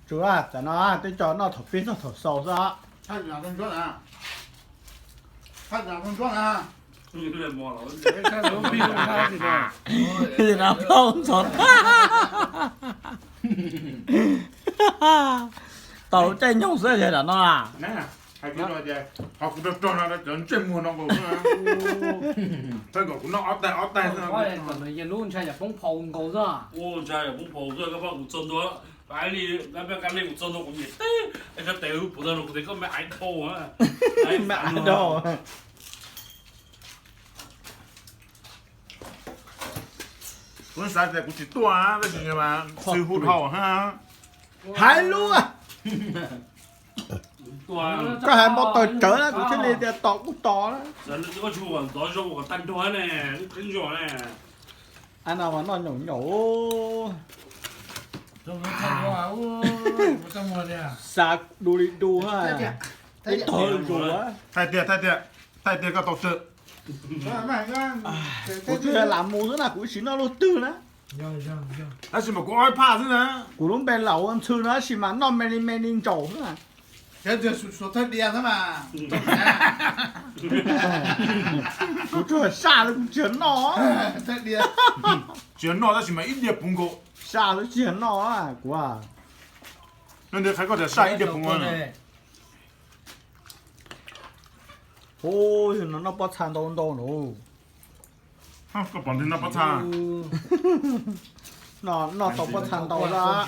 Tsw, tam no tej co noj thaum pib txog thaum xaus xwb. Plaub ntxhov tau caij nyoog xwb ces tam no. Hais tias, ho kuv rog rog no cov ntsej muag no nkaus xwb. Thaum kuv noj ob tais ob tais xwb. Yog lub ntshai yam poob phau nkaus xwb. Ntshai yam poob phau xwb, koj pab kuv txog ntua, pab li, pab kab li kuv txog ntua kuv nyiam teb, es koj tes puv tag no kuv tes koj me aiv dhau. Me aiv dhau. Kuv xav tias kuv tsis tuaj tab sis mas xwb hu dhau. Hais lus. Koj hais npau taws tsawv na kuv thiaj li tias tos kuj tos na. Ntxov zoo kom tag nrho ne, qeeb zos ne. Ab no mas noj nyaum nyaum. Xav du li du ha. Ib tog zuj zus. Thaij tiag, thaij tiag, thaij tiag koj tau tsawg. Kuv tsuas yog lam mus xwb na, kuv ib sim noj lub twg na. Tab sis mas kuv ob phaj xwb na. Kuv lub npe laus ua ntxhw no tab sis mas noj me li me li ntsaum xwb na. Kuv tsuas saj li kuv tsis yog noj. Tsis yog noj tab sis mas ib diav puv nkaus. Saj xwb tsis yog noj kuv. Nws qhia koj tias saj ib diav puv nkaus. Hu, yog no noj pob txha ntau ntau no. Koj pom nws noj pob txha. Noj tau pob txha ntau lawm.